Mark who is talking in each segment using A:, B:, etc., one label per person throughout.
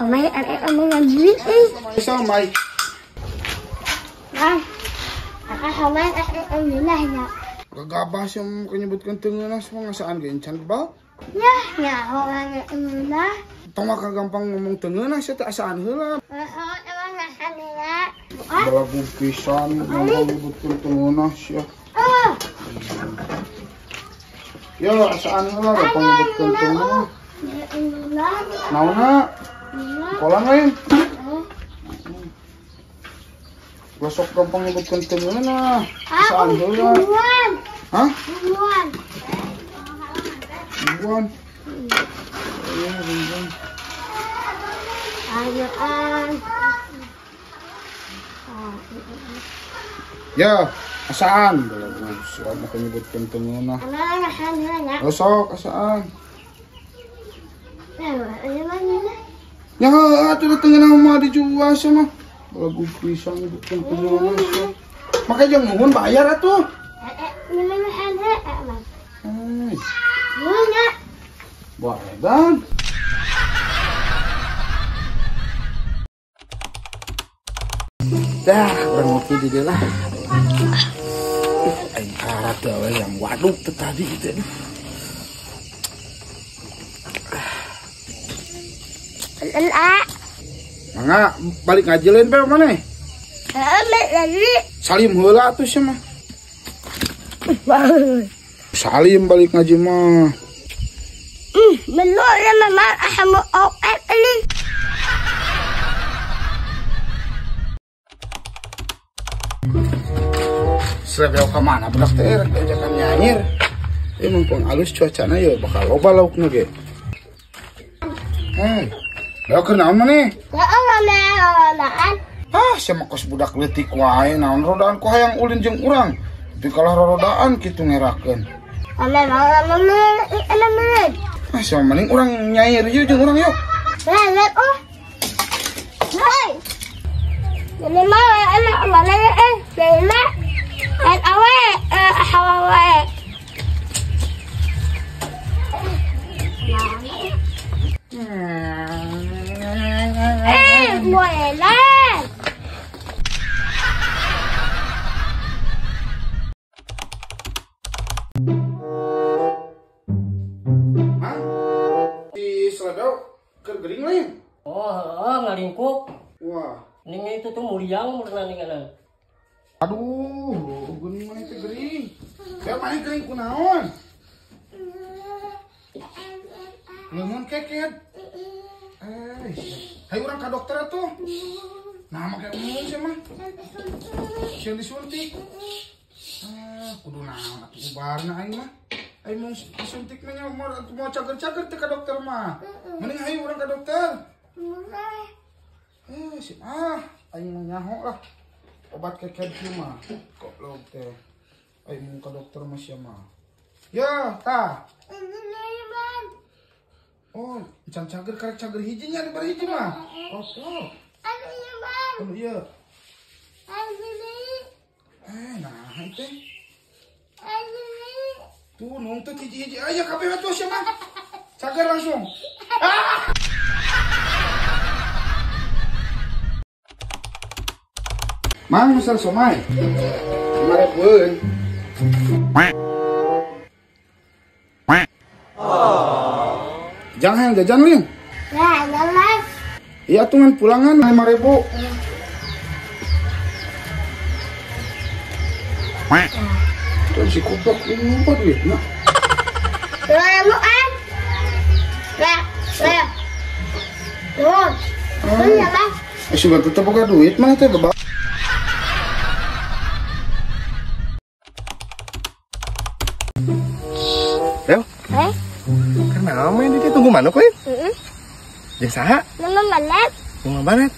A: Somai ngabeli euy.
B: Somai.
A: Ah. Somai alhamdulillah nya.
B: Gagabah sia kanyebutkeun teu ngeunah mah ngasaan ge encan bebal.
A: Ya, nya urang ngeunah.
B: Tong mah gampang ngomong teu ngeunah sia teh asaan heula.
A: Heeh, emang ngasaan heula.
B: Balagu pisan ngomong nyebutkeun teu ngeunah sia. Ya, asaan heula gampang nyebutkeun teu ngeunah. Naonna? Sekolah lain? Gosok gampang nyebutkeun teu ngeunah. Asaan heula. Hah?
A: Mingguan.
B: Mingguan. Iya, mingguan.
A: Ayo an.
B: Ya, asaan. Sok mah nyebutkeun teu ngeunah. Sok asaan. Ya, atuh teu ngeunah mah dijual sia mah. Balagu pisan nyebutkeun teu ngeunah sia. Make jeung nuhun bayar atuh. Wah, edan. Dah, urang ngopi di dieu lah. Aing karat we yang waduk teh tadi gitu. Mangga balik ngaji lain pe maneh?
A: Heeh,
B: Salim heula atuh sia mah. Salim balik ngaji mah.
A: Meluk ya mama ahamu oat ini.
B: Selebel ke mana budak teh rek diajakan nyair. Mumpung alus cuacana ya bakal loba laukna ge. Hei, lauk keur naon maneh?
A: Heeh,
B: Ah, sia mah kos budak leutik wae naon rodaan ku hayang ulin jeung urang. Tapi kalah rodaan kitu ngerakeun. Ah, sia mending urang nyair ieu jeung urang yuk.
A: Oh. Hei. Mama ana mana awe hawawe. Boleh.
B: Hah? Di selebel keur gering lain?
C: Oh, heeh, ngalingkuk.
B: Wah.
C: Ning itu tuh muriang murna ninganan.
B: Aduh, geuning maneh teh gering. Ya maneh gering kunaon? Leungeun keket. Hayu urang ka dokter atuh. Nah, make umum sia mah. Sieun disuntik. Ah, kudu naon atuh ubarna aing mah. Aing mau disuntik mah nya mau cager-cager teh ka dokter mah. Mending hayu urang ka dokter. Si ah, aing mah nyaho lah. Obat keket kieu mah. Goblok teh. Aing mau ka dokter mah sia mah. Ya, tah. Oh, can cager karek cager hiji nya di bari hiji mah. Oh, oh. Anu ieu. Nah teh. Tuh nungtut hiji-hiji aya kabeh atuh sia mah. Cager langsung. Ah! Mang misal somai. 5.000. Jangan jajan lin.
A: Ya, jalan.
B: Iya tungan pulangan 5.000. Tuh si koplok ini apa duit nak?
A: Lalu an. Lah, lah. Tuh. Tuh ya, Bang.
B: Sudah tetep boga duit mana teh bebal.
D: Bel?
A: Eh?
D: Kenapa ini dia tunggu manuk lain?
A: Heeh.
D: Jeung saha?
A: Mama manet.
D: Tunggu manet.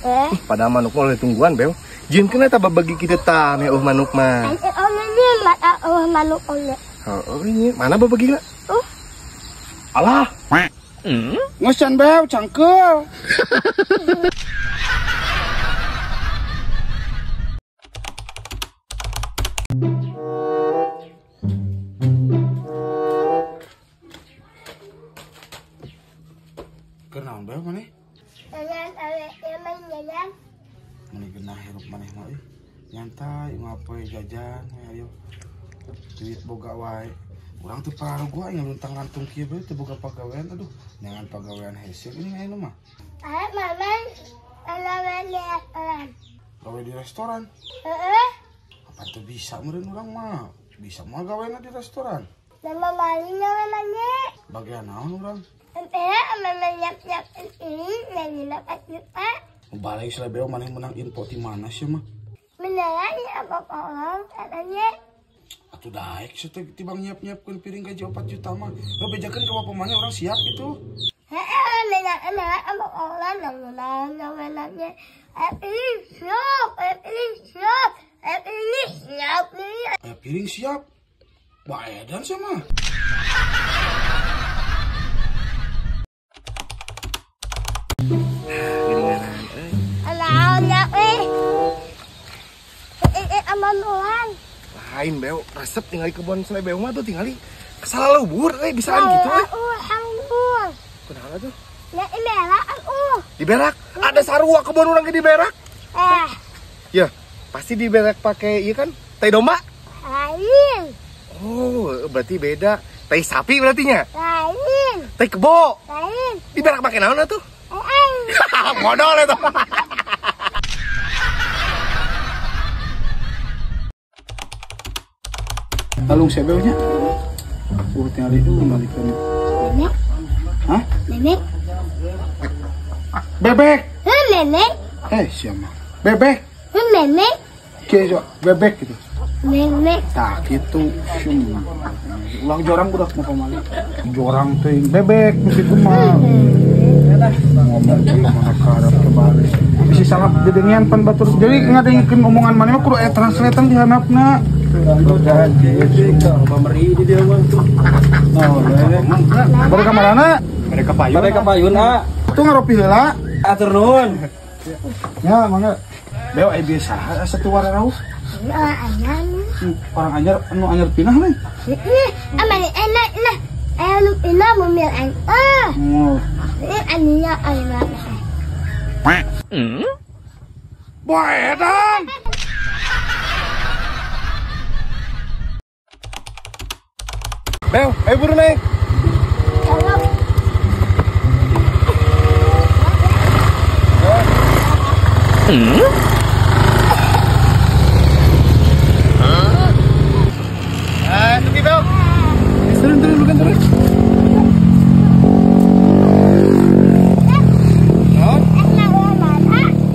D: Padahal manuk mah oleh tungguan, Bel. Jieun kena tah babagi kitu tah meh manuk mah.
A: Oh, manuk oleh.
D: Heeh, ini mana babagi lah?
A: Oh.
D: Alah.
B: Ngosan Bel, cangkeul. Kenaon Bel maneh?
A: Jajan awe emang jajan.
B: Meni genah hirup maneh mah euy. Nyantai ngapoe jajan we ayo. Duit boga wae. Urang teu pararuguh gua aing luntang-lantung kieu bae teu boga pagawean aduh. Neangan pagawean hese geuning ayeuna mah.
A: Ah, mama gawe di restoran.
B: Gawe di restoran?
A: Heeh.
B: Apa teu bisa meureun urang mah? Bisa mah gawena di restoran.
A: Mama maling gawe nanya.
B: Bagian naon urang?
A: Mama nyiap-nyiap ini lagi 8 juta.
B: Balik selebeo maneh menang info di mana sih mah?
A: Beneran ya apa orang katanya.
B: Atuh daek sih tibang nyiap-nyiapkeun piring gaji 4 juta mah. Lo bejakeun ka bapak maneh orang siap gitu.
A: Heeh, beneran apa orang nanya. Piring siap, piring siap, piring siap nih.
B: Piring siap. Wah, edan sih mah.
D: Lain beo, resep tinggal di kebun selai beo mah tuh tinggal di kesalah lubur, bisaan gitu. Kunaon tuh? Diberak, ada sarua kebun orang ke diberak. Ya, pasti diberak pakai iya kan? Tai domba?
A: Lain.
D: Oh, berarti beda. Tai sapi berarti nya?
A: Lain.
D: Tai kebo?
A: Lain.
D: Diberak pakai naon tuh? Modal itu.
B: Talung sebelnya. Tinggal itu kembalikan.
A: Bebek.
B: Hah?
A: Bebek.
B: Bebek.
A: Bebek.
B: Siapa? Bebek.
A: Bebek.
B: Oke, bebek gitu.
A: Bebek.
B: Tak gitu. Ulang jorang budak mau pamali. Jorang teh bebek mesti kumaha. Ngomong mana karep kebalik. Bisi salah dedengean pan batur. Jadi ngadengkeun omongan maneh mah kudu aya translatean di handapna. Baru kamarana?
E: Mereka payun. Mereka payun, ah.
B: Tuh ngaropi heula.
E: Atur nuhun.
B: Ya, mangga. Beo ai biasa satu warna rauh. Orang anyar anu anyar pinah nih.
A: Heeh, amane enak lah. Aya nu pinah mumil aing. Ah. Ini aninya aing.
B: Boedang.
D: Beo, ayo buru naik. Tepi Beo.
B: Turun, turun, bukan turun.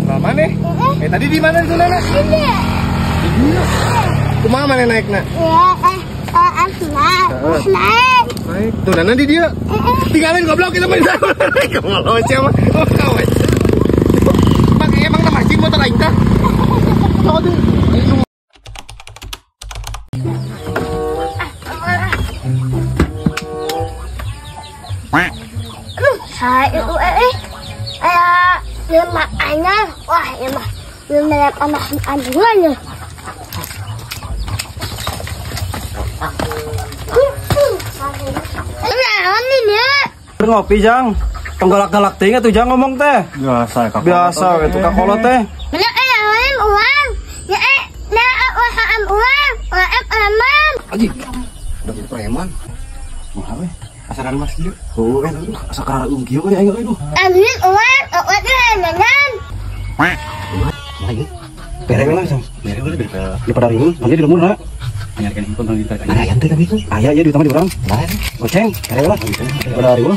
D: Lama nih. Tadi di mana itu Nana?
A: Ini.
D: Kumaha mana naikna?
A: Ya, naik.
D: Naik. Tuh Nana di dia. Tinggalin goblok kita mah di sana. Kalau siapa? Oh, kawan. Pakai emang nama anjing motor aing tah.
A: Aduh, saya itu aya anyar. Wah, ieu mah lumayan anak aduannya.
E: Ngopi jang, tenggalak-galak teh atuh jang ngomong teh.
F: Biasa kakolot.
E: Biasa we tuh kakolot teh.
A: Mana uang? Ya na uang, uang preman.
D: Anjing. Udah preman.
F: Mahal we. Asaran mas ieu. Heuh aduh, asa kararaeum kieu we aing euy duh.
A: Ambil uang, uang teh nyanyan.
F: Kumaha ieu? Bere we langsung. Bere we daripada riweuh, mangga di lembur na. Anyarkeun handphone tong ditarik. Aya teh tapi aya ieu duit mah di urang. Goceng, bere lah. Daripada riweuh.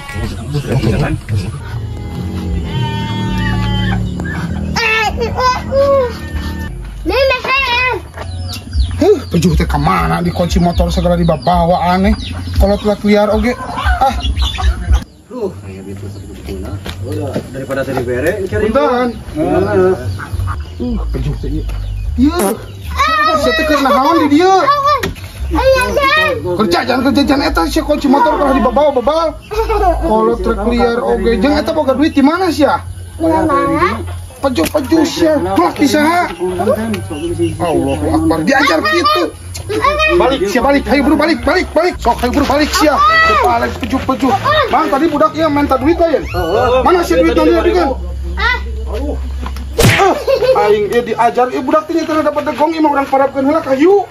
B: Pejuh teh kemana dikunci motor segala dibawa aneh. Kalau telah liar oge. Ah.
E: Duh, aya gitu sakitu. Udah daripada tadi bere cari.
B: Punten. Pejuh teh ieu. Ieu. Sia teh keur naon di dieu? Kerja jangan kerja jangan eta sia kunci motor kalau dibawa babal. Kalau truk liar oge jeung eta boga duit di mana sia? Pejuh-pejuh sia, plak di saha. Allahu Akbar, diajar gitu. Balik sia balik, hayu buru balik, balik, balik. Sok hayu buru balik sia. Balik pejuh-pejuh. Bang tadi budak ieu minta duit lain. Mana sia duit nanti bikeun? Aduh. Aing dia diajar ieu budak teh nya dapat degong imah urang parapkeun heula kayu.